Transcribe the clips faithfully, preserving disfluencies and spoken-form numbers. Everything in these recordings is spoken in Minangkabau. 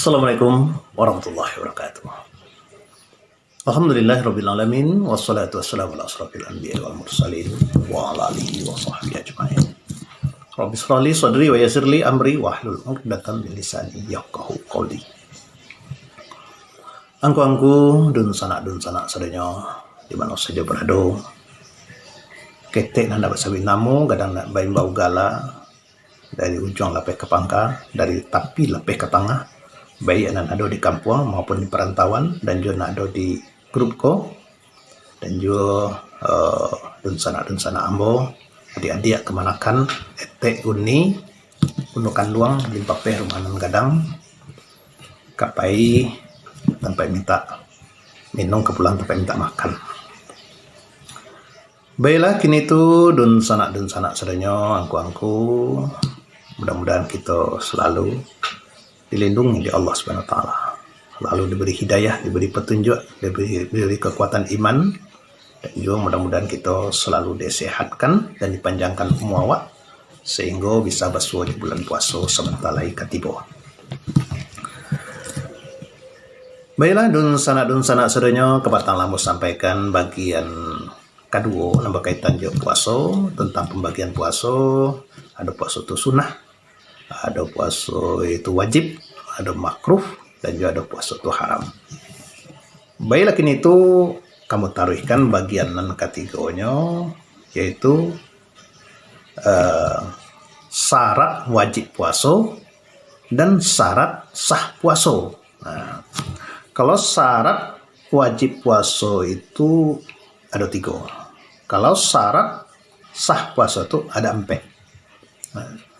Assalamualaikum warahmatullahi wabarakatuh. Alhamdulillahirabbil alamin, wassalatu wassalamu ala asrafil anbiya wal mursalin, wa ala alihi wa sahbihi ajmain. Rabbi israh li sadri wa yassir li amri wahlul 'uqdatam min lisani yafqahu qauli. Angku-angku, dunsanak-dunsanak sadonyo, di mano sajo barado, ketek nan dak basabik namo, gadang dak baimbau gala, dari ujuang lapeh ka pangka, dari tapi lapeh ka tangah, baiak nan ado di kampuang maupun di parantauan, dan juo nan ado di grup ko, dan juo, eh, dunsanak-dunsanak ambo, adiak-adiak kamanakan, etek uni, unu kanduang, limpapeh rumah nan gadang, ka pai tampek mintak minum, ka pulang tampek mintak makan. Baiklah, kini tu dunsanak-dunsanak sadonyo, angku-angku, mudah-mudahan kito salalu dilindungi dek Allah Subhanahu Wa Taala, salalu diberi hidayah, diberi petunjuk, diberi, diberi kekuatan iman, dan juo mudah-mudahan kito salalu disehatkan dan dipanjangkan umua awak, sahinggo bisa basuo di bulan puaso sabanta lai ka tibo. Baiklah, dunsanak-dunsanak sadonyo, kapatang lah ambo sampaikan bagian kaduo nan bakaitan jo puaso, tentang pambagian puaso, ado puaso tu sunnah, ado puaso itu wajib, ado makruh, dan juo ado puaso tu haram. Baiklah, kini tu kami taruihkan bagian nan katigonyo, yaitu, eh, syarat wajib puaso dan syarat sah puaso. Nah, kalau syarat wajib puaso itu ado tigo. Kalau syarat sah puaso tu ada ampek. Nah,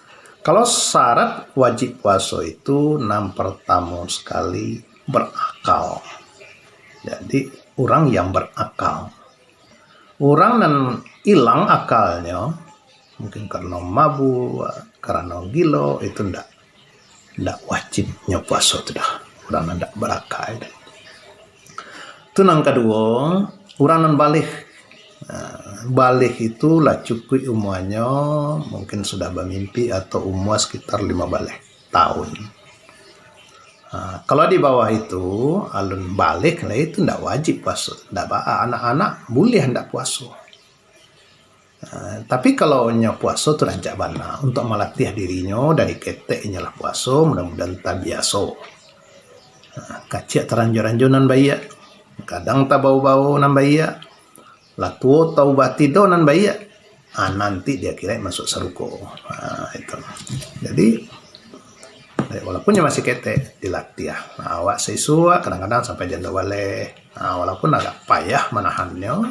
kalau syarat wajib puaso itu, nan partamo sakali, berakal. Jadi, urang yang berakal. Urang nan ilang akalnyo, mungkin karano mabuk, karano gilo, itu ndak, ndak wajib nyo puaso tu doh. Urang nan ndak berakal tu. Tu nan kaduo, urang nan baligh. Nah, baligh itu lah cukuik umuanyo, mungkin sudah bamimpi atau umua sekitar limo baleh tahun. Ha, kalau di bawah itu, alun baligh lah, itu ndak wajib puaso, ndak ba-, anak-anak buliah ndak puaso. Ha, tapi kalau nyo puaso tu rancak bana, untuak malatiah dirinyo dari ketek inyo lah puaso, mudah-mudahan tabiaso. Ha, kaciak taranjo-ranjo nan baiak, gadang tabao-bao nan baiak, lah tuo taubati doh nan baiak, ah, nanti di akhirat masuak sarugo. Ah, itu. Jadi, eh, walaupun nyo masih ketek, dilatiah. Nah, awak saisuak kadang-kadang sampai jam duo baleh. Ah, walaupun agak payah manahannyo,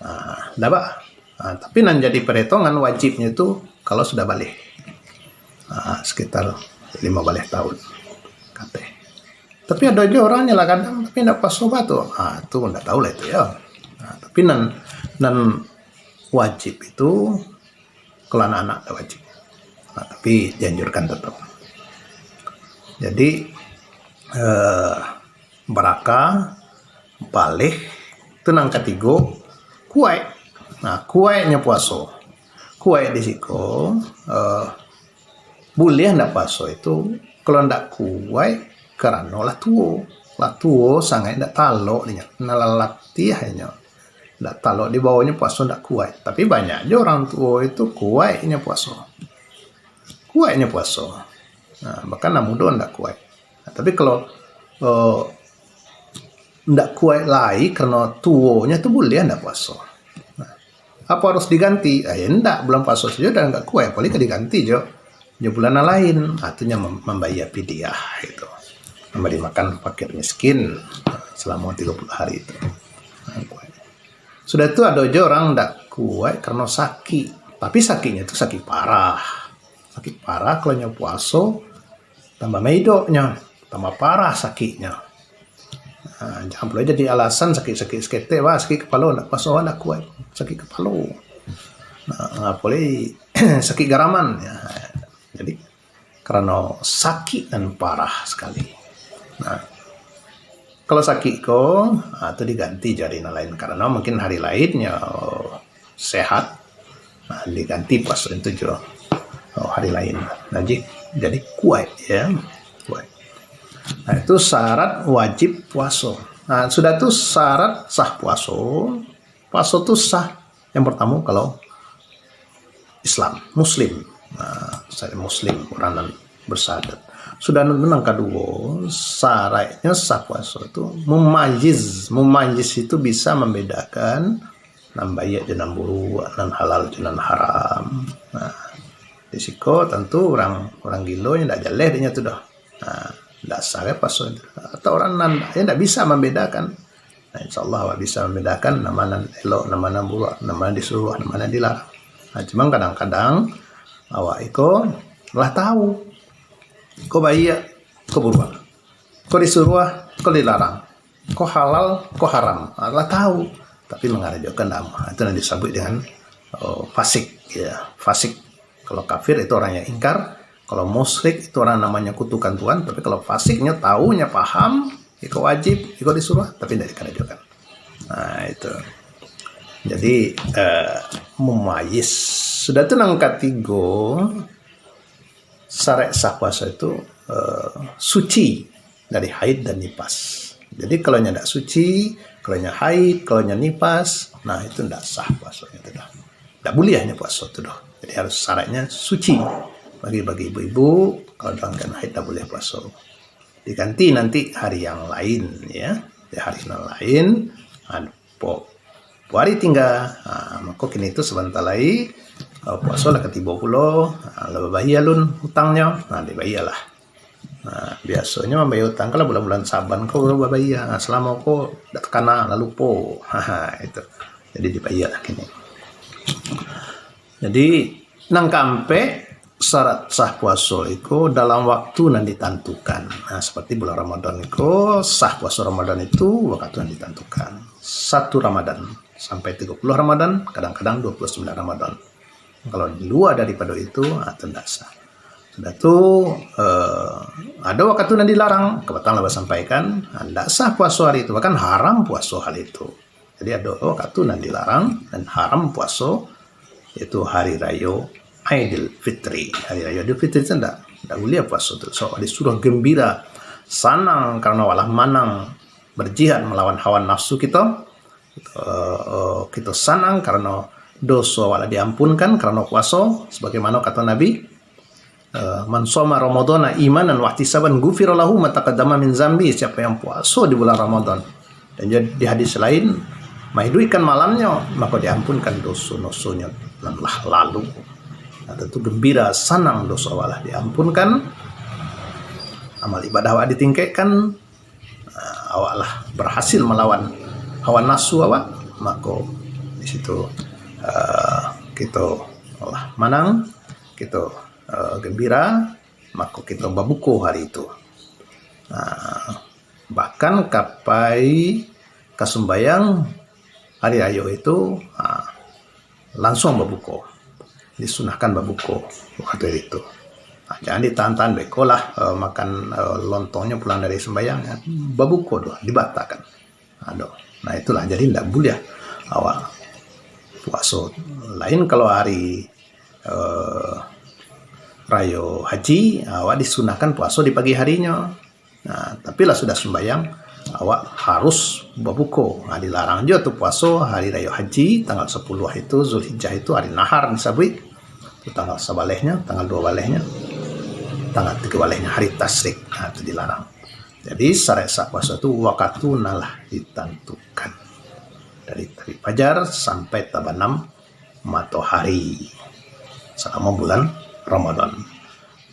ah, ndak ba. Ah, tapi nan jadi perhitungan wajibnyo tu kalau sudah baligh. Ah, sekitar limo baleh tahun, kateh. Tapi ado juo urang nyo lah gadang, tapi indak puaso ba tu. Ah, tu ndak tahu lah itu, yo. Ah, tapi nan, nan wajib itu, kalau anak-anak ndak wajib. Ah, tapi dianjurkan tetap. Jadi, eh, baraka, baligh, tu nan katigo, kuaik. Nah, kuaiknyo puaso. Kuaik di siko, eh, buliah ndak puaso itu, kalau ndak kuaik, karano lah tuo. Lah tuo sangaik ndak talok dinyo. Nah, lah latiah inyo. Ndak talok dibaonyo puaso ndak kuaik. Tapi banyak juo urang tuo itu kuaik inyo puaso. Kuaik inyo puaso. Nah, bahkan nan mudo ndak kuaik. Nah, tapi kalau, eh, ndak kuaik lai karano tuonyo tu buliah ndak puaso. Nah, apo harus diganti? Ah, ya ndak, bulan puaso sajo dah ndak kuaik, apolai ka diganti jo, jo bulan nan lain. Ah, tu nyo mem-, mambayia pidiah gitu. Memberi makan fakir miskin selama tigo puluh hari itu. Nah, kuaik. Sudah tu ado juo urang ndak kuaik karano sakik. Tapi sakiknyo tu sakik parah. Sakik parah kalau nyo puaso, tambah maidoknyo, tambah parah sakiknyo. Ha, jangan pulo jadi alasan sakik-sakik saketek, wah, sakik kapalo, ndak puaso, wah, ndak kuaik, sakik kapalo. Nah, apolai sakik garaman. Ya. Jadi, karano sakik nan parah sakali. Nah, kalau sakik ko, ha, tu diganti jo ari nan lain. Karano mungkin hari lain nyo sehat, nah, diganti puaso itu jo, oh, hari lain. Nah, ji-, jadi kuaik, ya. Kuaik. Nah, itu syarat wajib puaso. Nah, sudah tu syarat sah puaso. Puaso tu sah. Yang pertama, kalau Islam, Muslim. Nah, saya Muslim, orang nan bersyahadat. Sudah tu, yang kedua, syaratnya sah puaso itu mumayyiz. Mumayyiz itu bisa membedakan nan baiak jo nan buruak, nan halal jo nan haram. Nah, di siko tentu urang, urang gilo nyo ndak jaleh dek nyo tu doh. Nah, ndak sah kan puaso tu. Atau urang nan, ya, ndak bisa membedakan. Nah, insya Allah awak bisa membedakan nan ma nan elok, nan ma nan buruak, nan ma nan disuruah, nan ma nan dilarang. Nah, cuma kadang-kadang awak iko lah tahu. Ko baiak, ko buruak. Ko disuruah, ko dilarang. Ko halal, ko haram. Ah, lah tahu, tapi mangarajokan ndak amuah. Itu yang disebut dengan, oh, fasik, ya, fasik. Kalau kafir itu orang yang ingkar, kalau musyrik itu orang namanya kutukan Tuhan, tapi kalau fasiknya tahunya paham, iko wajib, iko disuruah, tapi ndak dikarajokan. Nah, itu. Jadi, eh, mumayyiz. Sudah tu yang ketiga, syarat sah puaso itu, eh, suci dari haid dan nifas. Jadi, kalau nyo ndak suci, kalau nyo haid, kalau nyo nifas, nah, itu ndak sah puasonyo tu doh. Ndak buliah nyo puaso tu doh. Jadi, harus syaratnya suci. Bagi, bagi ibu-ibu, kalau dalam keadaan haid ndak buliah puaso. Diganti nanti hari yang lain, ya. Di hari yang lain, anu, po-, po hari tingga. Ha, mako kini tu sabanta lai, eh, puaso lah ka tibo pulo. Ha, lah babayia alun utangnyo. Ha, dibayia lah. Ha, biasonyo mambayia utang kan lah bulan-bulan Saban ko baru babayia. Ha, salamo ko dak takana, lah lupo. Ha, itu. Jadi dibayia lah kini. Jadi, nan kaampek, syarat sah puaso iko dalam waktu nan ditantukan. Nah, seperti bulan Ramadan iko, sah puaso Ramadan itu waktu nan ditantukan. Satu Ramadan sampai tigo puluh Ramadan, kadang-kadang dua puluh sembilan Ramadan. Kalau di lua daripado itu, ah, tu ndak sah. Sudah tu, eh, ado waktu nan dilarang, kapatang lah basampaikan, ah, ndak sah puaso hari itu, bahkan haram puaso hari itu. Jadi, ado waktu nan dilarang dan haram puaso, yaitu Hari Rayo Aidil Fitri. Hari Rayo Aidil Fitri tu ndak, ndak buliah puaso tu. So, disuruah gembira, sanang karano awak lah manang berjihad melawan hawa nafsu kito. Kito, eh, kito sanang karano doso awak lah diampunkan karano puaso, sebagaimana kato Nabi, eh, "Man shoma Ramadhana imanan wahtisaban ghufira lahu ma taqaddama min zambi." Siapa yang puaso di bulan Ramadan, dan juga di hadis lain, maiduikkan malamnyo, mako diampunkan doso-dosonyo nan lah lalu. Nah, tentu gembira, sanang, doso awak lah diampunkan, amal ibadah awak ditingkekkan, ah, awak lah berhasil malawan hawa nafsu awak, mako di situ, ah, kito lah manang, kito, ah, gembira, mako kito babuko hari itu. Ah, bahkan ka pai ka sumbayang hari rayo itu, ah, lansuang babuko. Disunahkan babuko waktu itu. Ah, jangan ditahan-tahan, beko lah, eh, makan, eh, lontongnyo pulang dari sumbayang, ya. Babuko tu, dibatakan. Aduh. Nah, itulah, jadi ndak buliah awak puaso. Lain kalau hari, eh, rayo haji, awak disunahkan puaso di pagi harinyo. Nah, tapi lah sudah sumbayang, awak harus babuko. Nah, dilarang juo tu puaso hari rayo haji, tanggal sapuluah itu, Zulhijjah itu, hari nahar disabuik. Tu tanggal sabalehnyo, tanggal duo balehnyo, tanggal tigo balehnyo, hari tasyrik. Nah, tu dilarang. Jadi, syarat sah puaso tu wakatuna lah ditantukan. Dari tabik fajar sampai tabanam matohari salamo bulan Ramadan.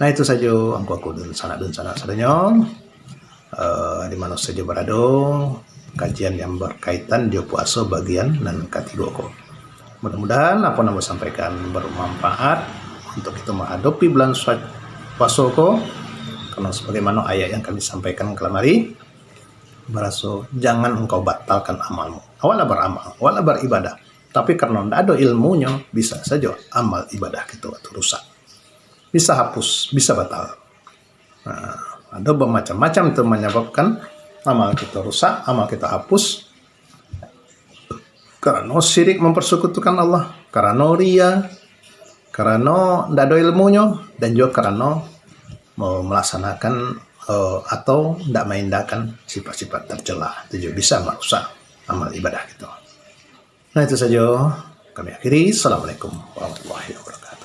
Nah, itu sajo angku-angku dunsanak-dunsanak sadonyo, eh, di mano sajo barado, kajian yang berkaitan jo puaso bagian nan katigo ko. Mudah-mudahan apo nan ambo sampaikan bermanfaat untuk kito menghadapi bulan sua-, puaso ko, karena sebagaimana ayat yang kami sampaikan kalam hari, baraso, "Jangan engkau batalkan amalmu." Awaklah beramal, awaklah beribadah, tapi karena ndak ado ilmunyo, bisa sajo amal ibadah kito tu rusak. Bisa hapus, bisa batal. Nah, ado bamacam-macam tu manyababkan amal kito rusak, amal kito hapus. Karano syirik mempersekutukan Allah, karano riya, karano ndak ado ilmunyo, dan juo karano me-, melaksanakan eh, atau ndak maindahkan sifat-sifat tercela, itu juga bisa marusak amal ibadah kita. Nah, itu saja kami akhiri. Assalamualaikum warahmatullahi wabarakatuh.